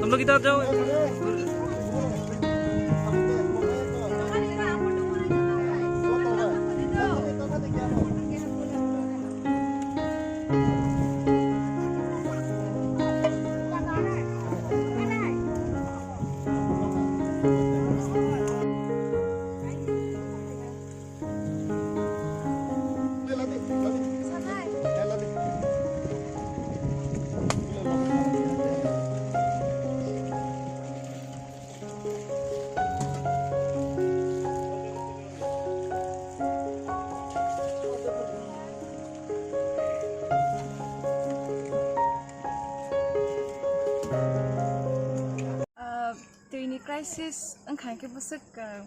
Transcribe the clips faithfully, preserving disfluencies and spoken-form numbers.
Tolok kita jauh. Ah, twini crisis wngkha khe bwswk, ah,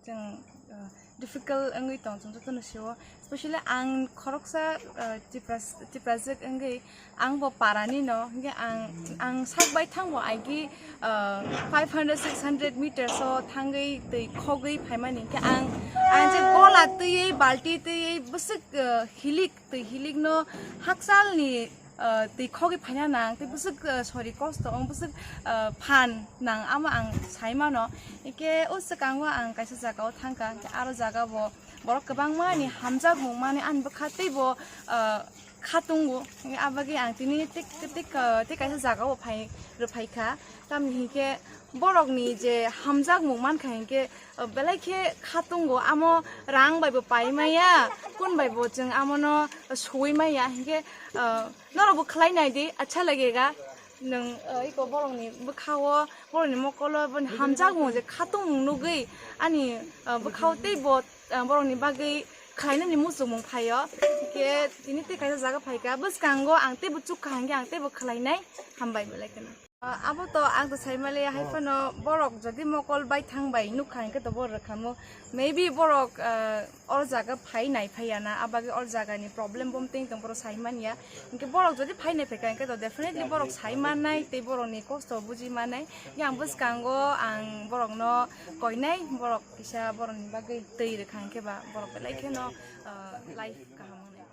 chwng, ah, difficult wngwi tong chwng jotono sio, especially ang khoroksa, ah, Tipras-, Tiprajwk wngwi ang bo parani no, hinkhe ang, ang sak bai thangbo aigi, ah, five hundred, six hundred meters o thangwi twi khogwi phaimani, hinkhe ang, ang je gola twiwi, balti twiwi bwswk, ah, hilik, twi hilik no hakchalni ah, twi khogwi phaina nang, tei bwswk, ah, sori kosto wng, bwswk, ah, phan nang, amo ang sai mano. Hinkhe o swkango ang kaisa jagao thangkha, hinkhe aro jagao borok kwbangma ni hamjakmung mani ani bwkha teibo, ah, kha tongo. Hinkhe abagwi ang tini tik, tik, ah, tei kaisa jagao phai, rwphaikha. Tamni hinkhe borokni je hamjakmung mankha hinkhe, ah, belai khe kha tongo, amo rang bai bo pai maya, kun bai bo chwng amono suwi maya, hinkhe, ah, norokbo khlai nai di, acha lagega. Nwng, ah, iko borokni bwkhao, borokni mokolo, boni hamjakmung je kha tongmung nugwi ani, ah, bwkhao teibo, ah, borokni bagwi khlainani muchungmung phaio. Hinkhe tini tei kaisa jaga phaikha, bwskango ang teibo chukha hinkhe ang teibo khlainai, hambai belai kheno. Ah, abo to ang to saimali, hai phano borok jodi mokol bai thang bai nukha hinkhe to borok rwkhamu. Maybe borok, ah, or jaga phai nai phai ya na, abagwi or jaga ni problem bom teng tong borok sai man ya. Hinkhe borok jodi phai nai phai kha hinkhe to definitely borok sai man nai tei borok ni kosto buji man nai. Yang bwskango ang borok no koi nai, borok kisa borok ni bagwi twi rwkha hinkhe ba borok belai kheno, ah, life kaham wngnai.